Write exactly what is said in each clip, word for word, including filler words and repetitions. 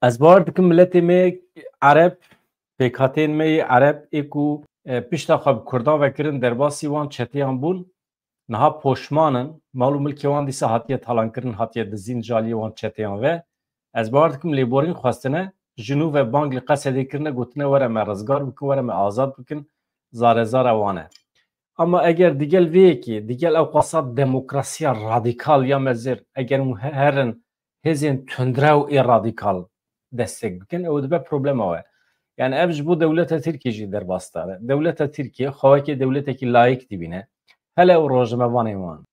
Ez bawer dikim miletê me Ereb, pêkhateyên me yê Ereb ê ku e, pişta xwe bi Kurdan ve kirin derbasî wan çeteyan bûn, niha poşman in, mal û milkê wan dîsa hatiye talankirin, hatiye dizîn ji aliyê wan çeteyan ve. Ez bawer dikim lêborîn xwestine, ji nû ve bang li Qesedê kirine, gotine were me rizgar bikin, were me azad bikin, zare zara wan e. Ama eger digel vê yekê, digel ew qasa demokrasiya radîkal ya mezir, eger hûn he-, herin hêzên tundrew ê radîkal destek bikin, ew dibe problema we. Yani ev ji bo dewleta Tirkiyê jî derbasdar e. Dewleta Tirkiye xwe wekî dewletekî layîk dibîne. Hele ew rojnamevanên wan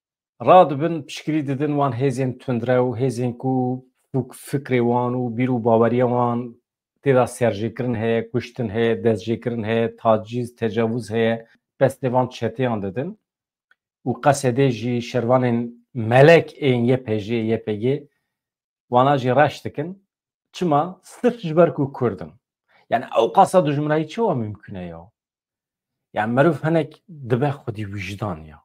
radibin, piştgirî didin wan hêzên tundrew, hêzên ku fik-, fikrê wan û bîr û baweriya wan tê de serjêkirin heye, kuştin heye, destjêkirin heye, tacîz, tecavûz heye, destê van çeteyan didin. Û Qesedê jî şervanên melek ên Y P J, Y P G wana jî reş dikin. Çima? Sirf ji ber ku Kurd in. Yani ew qasa dijminayî çawa mimkun e ya? Yani meriv hinek dibe xwedî wijdan ya.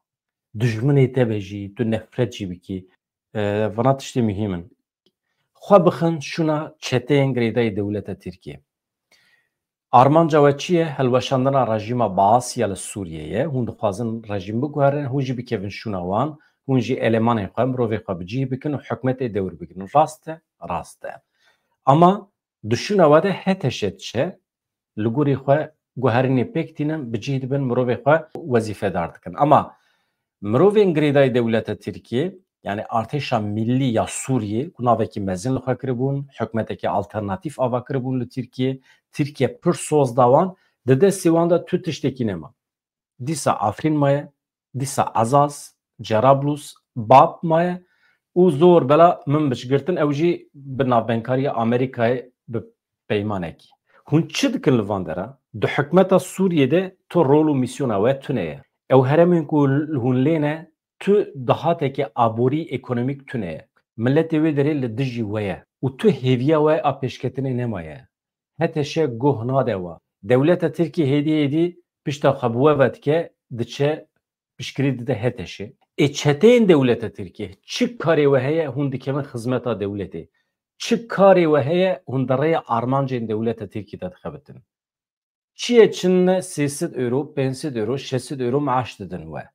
Dijminê te be jî, tu nefret jî bikî. E, vana tiştê muhîm in. Xwe bixin şûna çeteyên girêdayî dewleta Tirkiye. Armanca we çi ye? Hilweşandina rejîma Baas ya li Sûriyê ye. Hûn dixwazin rejîm biguherin, hûn jî bikevin şûna wan, hûn jî elemanên xwe, mirovê xwe bi cih bikin û hikûmetê dewr bigirin. Rast e? Rast e. Ama di şûna we de H T Ş diçe, li gorî xwe guherînê pêk tînin, bi cih dibin, mirovê xwe wezîfedar dikin. Ama mirovên girêdayî dewleta Tirkiyê, yani Artêşa Millî ya Sûriyê, ku navekî mezin li xwe kiribûn, hikûmetekî alternatîf ava kiribûn li Tirkiyê, Tirkiye pir soz da wan, di destê wan de tu tiştekî nema. Dîsa Afrîn maye, dîsa Ezaz, Cerablus, Bab maye û zor bela min biçgirtin, ew jî bi navbenkariya Amerîkayê bi peymanekî. Hûn çi dikin li van dera? Di hikûmeta Sûriyê de tu rol û mîsyona we tune ye. Ew heremên ku hûn lê ne, tu dahatekî aborî ekonomîk tune ye. Miletê wê derê li dijî we ye û tu hêviya we a pêşketinê nemaye. H T Ş guh nade we. Dewleta Tirkiyê hêdî hêdî pişta xwe bi we ve dike, diçe piştgirî dide H T Şê. Ê çeteyên dewleta Tirkiyê çi karê we heye hûn dikevin xizmeta dewletê? Çi karê we heye hûn di rêya armancên dewleta Tirkiyê de dixebitin? Çi ye çi ne sê sed euro, pênc sed euro, şeş sed euro maaş didin we?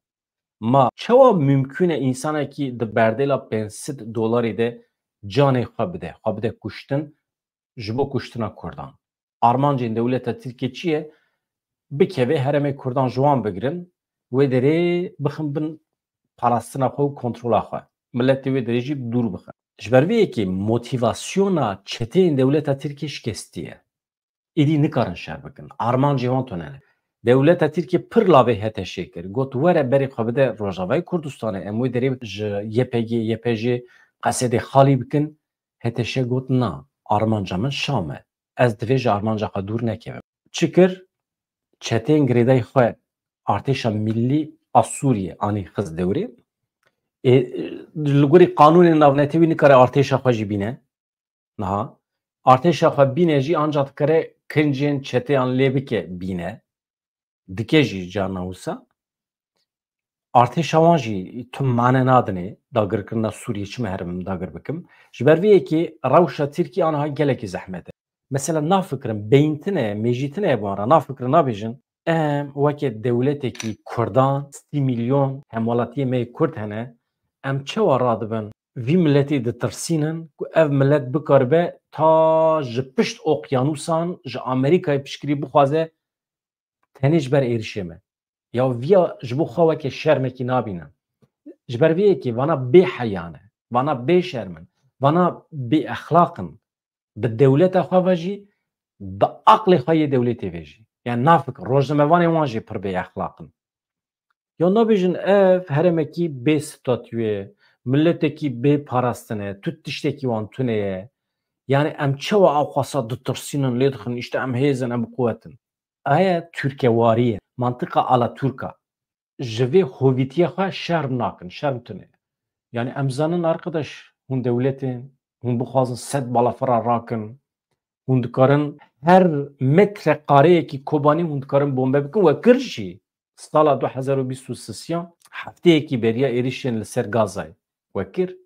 Ma çawa mimkûn e însanekî di berdêla pênc sed dolarî de canê xwe bide, xwe bide kuştin ji bo kuştina Kurdan? Armancên dewleta Tirkiyê çi ye? Bikeve herêmê Kurdan ji wan bigirin, wê derê bixin bin parastina xwe û kontrola xwe. Miletê wê derê jî dûr bixin. Ji ber vê yekê motîvasyona çeteyên dewleta Tirkiyê şikestî ye. Êdî nikarin şer bikin. Armancê wan tune ne. Dewleta Tirkiyê pir lavê H T Şê kir. Got, were berê xwe bide Rojavayê Kurdistanê. Em wê derê ji Y P G, Y P J Qesedê xalî bikin. H T Ş got, na, armanca min Şam e. Ez divê ji armanca xwe dûr nekevim. Çi kir? Çeteyên girêdayî xwe Artêşa Millî a Sûriyê anî xist dewrê. Ê, li gorî qanûnên navnetewî nikare artêşa xwe jî bîne. Niha artêşa xwe bîne jî ancak dikare kincên çeteyan lê bike bîne. Dike jî carna wisa. Artêşa wan jî tu mane nadinê dagirkirina Sûriyê, çi me herim dagir bikim. Ji ber vê yekê rewşa Tirkiyê aniha gelekî zehmet e. Mesela nafikirin, beyin tine ye, mêjî tine ye bi wan re, nafikirin, nabêjin, em weke dewletekî Kurdan, sî milyon hemwelatiyê me yê Kurd hene, em çawa radibin vî miletê ditirsînin ku ev milet bikaribe ta ji pişt oqyanûsan ji Amerîkayê piştgirî bixwaze tenê ji ber êrişê me? Ya viya ji bo xwe weke şermekî nabînin. Ji ber vê yekê vana bêheya ne, vana bêşerm in, vana bêexlaq in. Bi dewleta xwe ve jî, bi aqlê xwe yê dewletê ve jî. Yani nafikir, rojnamevanên wan jî pir bêexlaq in. Ya nabêjin ev herêmekî bê statû ye, miletekî bê parastin e, tu tiştekî wan tune ye. Yani em çawa ew xwasa ditirsînin, lê dixin, işte em hêz in, em bi quwet in. Aya Tirkewarî ye, mantiqa Alatûrka. Ji vê hovîtiya xwe şerm nakin, şerm tune. Yani em zanin arkadaş, hûn dewletên, hûn bixwazin sed balafira rakin, hûn dikarin her metre kareyekî Kobanî hûn dikarin bombe bikin, we kir jî. Sala du hezar û bîst û sisiyan hefteyekî beriya êrişên li ser Gazayê we kir.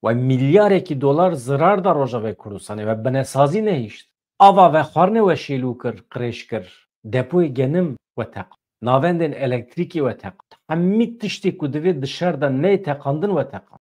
We milyarekî dolar zirar da Rojavayê Kurdistanê, we binesazî nehişt. Ava vexwarinê we şêlû kir, qirêj kir. Depoyê genim we teqand. Navendên elektrîkê we teqand. Hemî tiştê ku divê di şer de neyê teqandin we teqand.